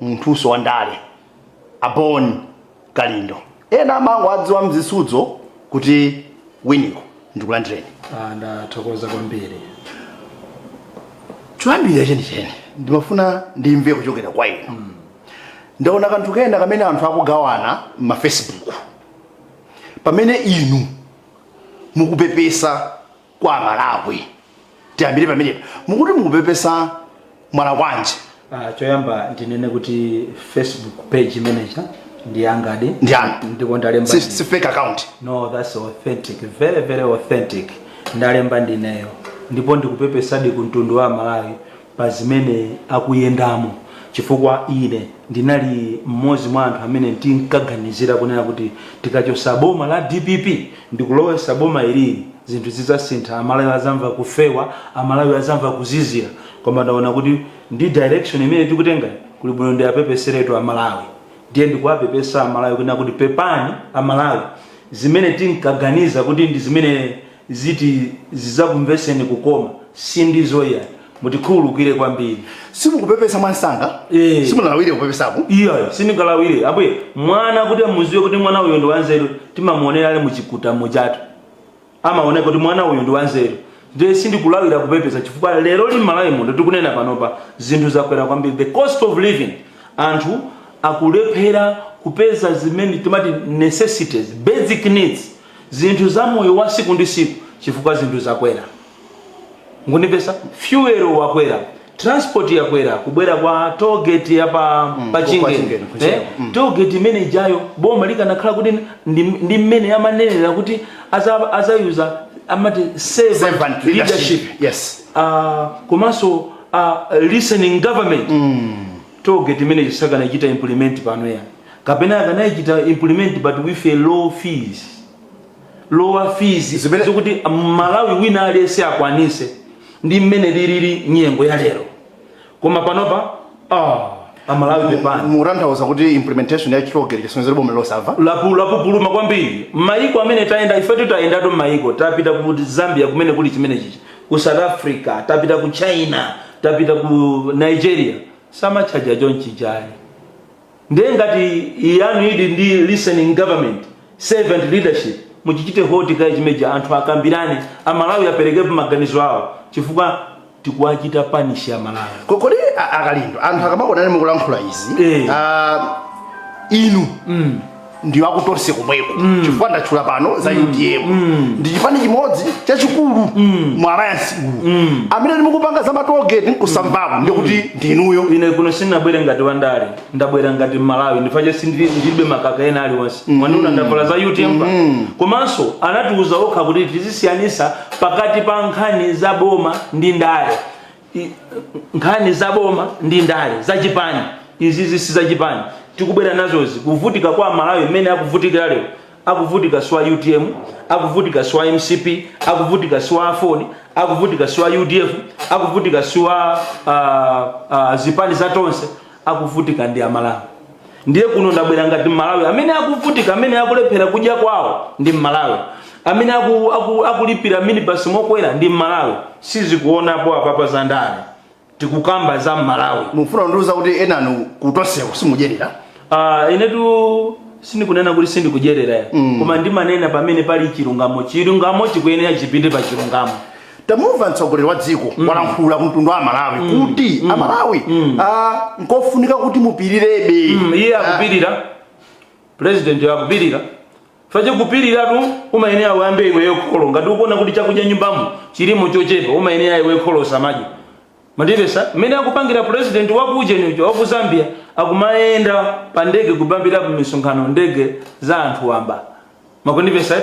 Munthuso wandale, a Bon Kalindo, ena amango adziwa mzisudzo kuti Winiko. Ndikulandireni. Ah, ndathokoza kwambiri. Choyambirira chenicheni ndimafuna ndimve kuchokera kwa inu. Ndaona kanthu kena kamene anthu akugawana m'ma Facebook pamene inu mukupepesa kwa Amalawi. Tiyambire pamenepa, mukuti mukupepesa mwala kwanji? Ah, choyamba ndinene kuti Facebook page manager ndi yangadi. Ndi anu? Ndipo ndalemba. Si fake account? No, that's authentic, very very authentic. Ndalemba ndineyo ndipo ndikupepesadi ku mtundu wa Malawi pa zimene akuyendamo, chifukwa ine ndinali mmodzi mwa anthu amene tinkaganizira kunena kuti tikachosa boma la DPP ndikulowesa boma ilili, zinthu zidzasintha, Amalawi azamva kufewa, Amalawi azamva kuzizira. Koma ndaona kuti ndi direction imene tikutenga, kuli bwino ndi apepeseretu Amalawi. Ndiye ndikuwapepesa Amalawi kunena kuti pepani Amalawi, zimene tinkaganiza kuti ndi zimene ziti zidzakumveseni kukoma sindizoya, mutikhululukire kwambiri. Simukupepesa mwansanga? Simunalawire kupepesako? Iyayo, sindingalawire abwe. Mwana kuti muziwe kuti mwana uyu ndi wanzeru, timamuonera ali muchikuta muchatu, amaoneka kuti mwana uyu ndi wanzeru. Ndiye sindikulawira kupepesa chifukwa lero li Malawi muno tikunena panopa zinthu zakwera kwambiri, the cost of living, anthu akulephera kupeza zimene timati necessities, basic needs, zinthu za moyo wa siku ndi siku, chifukwa zinthu zakwera. Ngundipesa, fuel wakwera, transport yakwera, kubwera kwa tollgate ya pa kwa Chingeni. Chingeni, kuchera. Tollgate imene ijayo boma likanakhala kuti ndi mmene amanenera kuti azayuza amati servant servant leadership, leadership, yes. Komanso listening government, tollgate imene sakanachita implement pano ya, kapena akanaichita implement but with a low fees, lower fees, zikuti Malawi wina aliyense akwanise ndi mmene lilili nyengo ya lero. Koma panopa, ah, Amalawi, pepani. Mukutanthauza kuti implementation ya tollgate chisonyezero boma losava? Lapupuluma kwambiri. Maiko amene tayenda ifetu, tayendatu maiko, tapita ku Zambia kumene kuli chimene chichi, ku South Africa, tapita ku China, tapita ku Nigeria, samachaja chonchijayi. Ndiye ngati yanu ili ndi listening government, servant leadership, muchichite hoti kaye chimeja, anthu akambirane, Amalawi aperekepo maganizo awo, chifukwa tikuwachita punish Amalawi. Kodi Akalindo, anthu akamakonani mukulankhula izi, inu ndiyo akutonse komweko, chifukwa ndatchula pano za UTM, ndi chipani chimodzi chachikulu mu alliance uwu, amene ndimukupanga za ma tollgate nkusamvako, ndikuti ndinuyo? Ine kuno sindinabwere ngati wandale, ndabwera ngati Mmalawi. Ndifache ndilibe makaka ena aliwonse. Mwandiona ndavala za UTM pa. Komanso anatiuza okha kuti tizisiyanisa pakati pa nkhani za boma ndi ndale. Nkhani za boma ndi ndale zachipani, izizi si zachipani tikubwera nazozi. Kuvutika kwa Malawi mmene akuvutikira lero, akuvutika si wa UTM, akuvutika si wa MCP, akuvutika si wa AFORD, akuvutika si wa UDF, akuvutika si wa zipani za tonse, akuvutika ndi Amalawi. Ndiye kuno ndabwera ngati Mmalawi amene akuvutika, amene akulephera kudya kwawo ndi Mmalawi, amene akulipira minibus mokwera ndi Mmalawi. Sizikuonapo apapa za ndale, tikukamba za Mmalawi. Mufuna kundiuza kuti enanu kutonseko simudyerera? Inetu sindikunena kuti sindikudyerera, koma ndimanena pamene pali chilungamo, chilungamo chikuyenera chipite pa chilungamo. Tamumva mtsogoleri wa dziko walankhula ku mtundu wa Amalawi kuti Amalawi, nkofunika kuti mupirirebe. Iye akupirira, president akupirira. Fache kupiriratu umayenera uyambe iweyo kholo. Ngati ukuona kuti chakudya nyumbamo chilimo chochepa, umayenera iwe kholo samadya. Mandipesa mmene akupangira president wakuchenicho waku Zambia, akumayenda pa ndege kupambira ku misonkhano, ndege za anthu wamba. Makundipesa?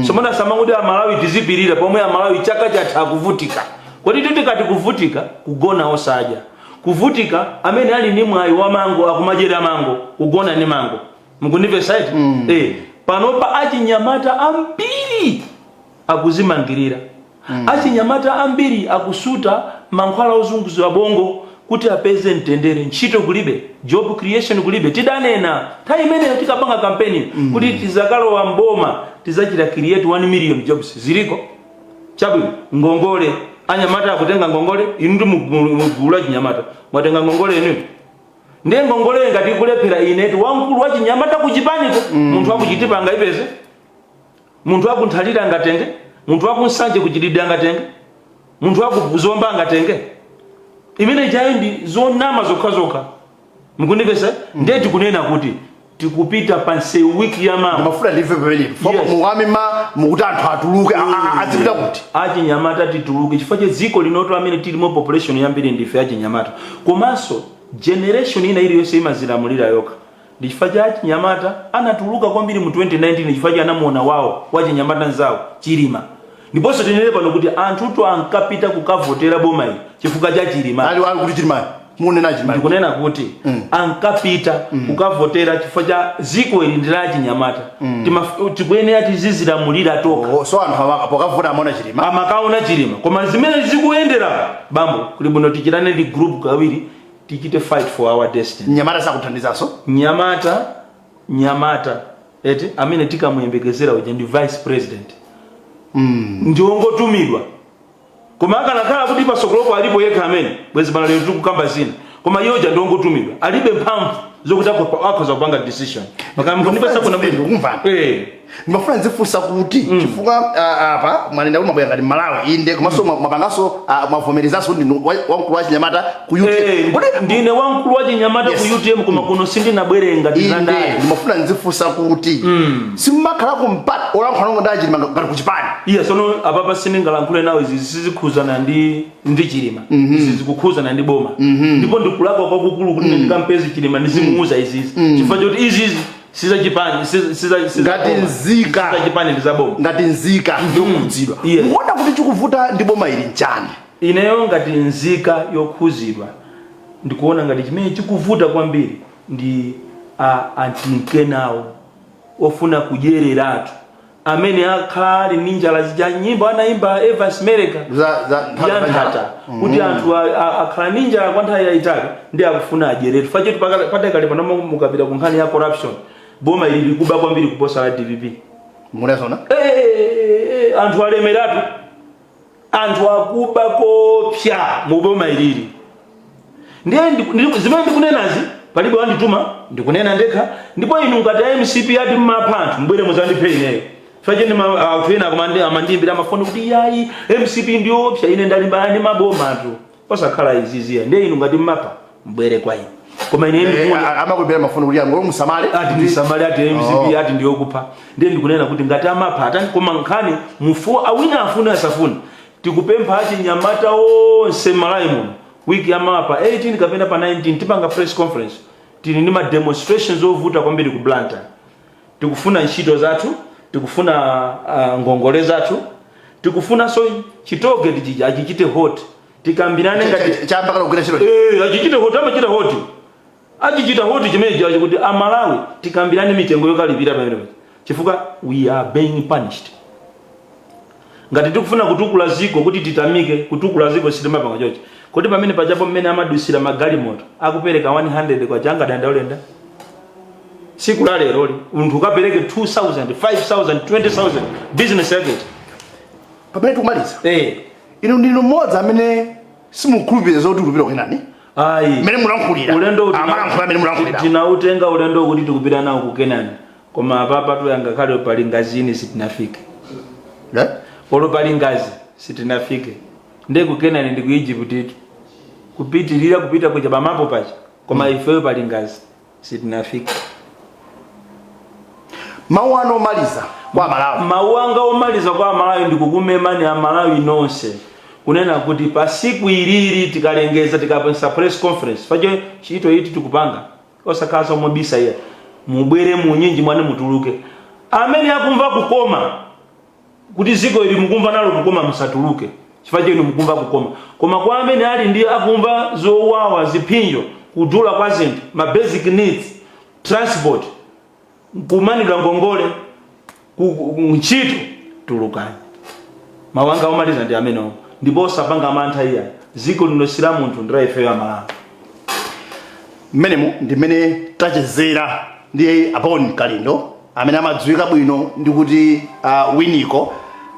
So mona samakuti Amalawi tizipirira, pomwe Amalawi chaka chatha akuvutika. Kodi tikati kuvutika, kugona osadya, kuvutika amene ali ndi mwayi wa mango akumadyera mango, kugona ndi mango. Mukundipesa iti? Panopa achinyamata ambiri akuzimangirira, achinyamata ambiri akusuta mankhwala ozunguzira bongo kuti apeze mtendere. Ntchito kulibe, job creation kulibe. Tidanena nthawi imeneyo tikapanga kampeni kuti tizakalowa mboma tizachita create 1 million jobs. Ziliko chabwino? Ngongole, anyamata akutenga ngongole. Inu ndi mugulu la chinyamata, mwatenga ngongole inu? Ndiye ngongole ngati ikulephera, ine ti wamkulu wa chinyamata kuchipaniko, munthu wakuchitipa angayipeze? Munthu wakunthalira angatenge? Munthu wakunsanje kuchitidwe angatenge? Munthu wakuzomba angatenge? Imene chayo ndi zonama zokhazokha, mukundipesa? Ndiye tikunena kuti tikupita pa nsewu wiki ya mawa. Ndimafuna ndimve pamenepo. Yes. Mukamema mukuti anthu atuluke, azipita kuti? Achinyamata tituluke, chifukwa cha dziko linoto amene tilimo, population yambiri ndife achinyamata. Komanso generation ina iliyonse imazilamulira yokha. Ndi chifukwa cha achinyamata anatuluka kwambiri mu 2019, chifukwa cha anamuona wawo wachinyamata nzawo Chilima. Ndiponso tinene pano kuti anthuto ankapita kukavotera boma ili chifukwa cha Chilima. Ali kuti Chilima? Munena Chilima? Ndikunena kuti ankapita kukavotera chifukwa cha dziko ili ndi la achinyamata. Tikuyenera tizizilamulira tokha. Oh, so anthu pokavota amaona Chilima? Amakaona Chilima. Koma zimene zikuyendera, bambo, kuli bwino tichitane ndi group kawiri, tichite fight for our destiny. Mnyamata sakuthandizanso? Nyamata eti amene tikamuyembekezera uja ndi vice president, ndiwongotumidwa. Koma akanakhala kuti pasokolopo alipo yekha amene bwezi pano lero tikukamba zina. Koma iye uja ndiwongotumidwa, alibe mphamvu zokuti akhoza kupanga decision. Makamundipesa kuna bwino. Ndikumvani. Eh. Ndimafuna nzifunsa kuti chifukwa apa mwanena kuti mwabwera ngati Malawi, inde, komanso mwapanganso, mwavomerezanso kuti ndinu wamkulu wa chinyamata ku UTM. Eh, ndine wamkulu wa chinyamata ku UTM, koma kuno sindinabwere ngati Inde. zandale. Ndimafuna nzifunsa kuti simmakhalako mpata olankhula ndi achilima ngati kuchipani? Iya, sono apapa sindingalankhule nawo. Izi sizikhuzana ndi Chilima, izi zikukhuzana ndi boma. Ndipo ndikulakwa kwakukulu kuti ndikampeze Chilima ndizimuuza izizi, chifukwa choti izizi sizachipani, Ngati nzika. Sizachipani, ndi zaboma. Ngati nzika yokhudzidwa, mukuona kuti chikuvuta ndi boma ili nchani? Ineyo ngati nzika yokhuzidwa, ndikuona ngati chimene chikuvuta kwambiri ndi antinkenawo ofuna kudyereratu, amene akhala ali ndi njala zija nyimbo anayimba Evans Meleka za ya nthata, kuti anthu akhala ndi njala kwa nthawi yayitali ndi akufuna adyeretu. Fachoti patakale pano mukapita ku nkhani ya corruption, boma ili likuba kwambiri kuposa la DPP. Munazona? Eh, anthu alemeratu, anthu akuba kopya mu boma ilili. Ndiye zimene ndikunenazi palibe wandituma, ndikunena ndekha. Ndipo inu ngati a MCP ati mmapha anthu, mbwere muzandiphe ineyo. Fache ndi anthu ena amandiyimbira amafoni kuti yayi, MCP ndiopsa. Ine ndalimbana ndi maboma anthu osakhala iziziya. Ndiye inu ngati mmapha, mbwere kwa ine. Koma ine ndikuona Amakuimbira mafoni kuti angolo musamale? Ati ndisamale, ati MCP ati ndiyokupha. Ndiye ndikunena kuti ngati amapha atani. Koma nkhani mufu awina afune asafune, tikupempha achinyamata onse m'Malawi muno, wiki yamawa pa 18 kapena pa 19 tipanga press conference. Tili ndi ma demonstrations ovuta kwambiri ku Blantyre. Tikufuna ntchito zathu, tikufuna ngongole zathu, tikufunanso chi tollgate chija achichite halt, tikambirane ngati Chambakala kugwira ntchito. Eh, achichite halt, amachita halt, achichita halt chimene chacho kuti Amalawi tikambirane mitengo yokalipira pamenepo, chifukwa we are being punished. Ngati tikufuna kutukula ziko kuti titamike, kutukula ziko sitimapanga chochi kuti pamene pachapo mmene amadusira magalimoto akupereka 100 kwa changa dandaulenda. Siku la leroli munthu ukapereke 2000, 5000, 20,000, business yake iti? Pamene tikumaliza, Eh. inu ndinu mmodzi amene simukhulupirira zoti tikupita kukenani? Ayi. Mmene mulankhulira, Ulendo amalankhula amene mulankhulira. Tinautenga ulendo kuti tikupita nawo ku Kenani, koma apapa tuyanga khale pali ngazini sitinafike. Eh? Polo pali ngazi sitinafike. Ndiye ku Kenani ndi ku Egypt itu kupitirira kupita kuja pamapo pacha, koma ifeyo pali ngazi sitinafike. Mawu anu omaliza kwa Malawi? Mawu anga omaliza kwa Amalawi, ndikukumemani Amalawi nonse kunena kuti pa siku ilili tikalengeza, tikapesa press conference pache, chito iti tikupanga osakhala mobisa iya, mubwere munyinji mwane, mutuluke. Amene akumva kukoma kuti ziko ili mukumva nalo kukoma, musatuluke chifukwa chenu mukumva kukoma. Koma kwa amene ali ndi akumva zowawa, ziphinjo, kudula kwa zinthu, ma basic needs, transport, kumanidwa ngongole, ntchito, tulukani. Mawanga omaliza ndi amenewo. Ndipo osapanga mantha iya, ziko lino sila munthu, ndira ifeyo Amalawi. Mmenemu ndi mmene tachezera ndi a Bon Kalindo amene amadziwika bwino ndi kuti Winiko.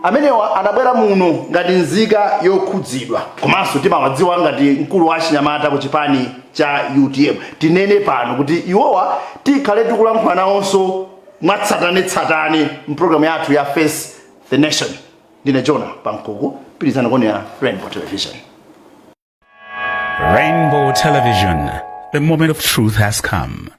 Amenewa anabwera muno ngati nzika yokhudzidwa, komanso timawadziwa ngati mkulu wa chinyamata ku chipani cha UTM. Tinene pano kuti iwowa tikhale tikulankhula nawonso mwatsatanetsatane mpulogalamu yathu ya Face the Nation. Ndine Jona Pankuku, pitirizani kuonera Rainbow Television. Rainbow Television. The moment of truth has come.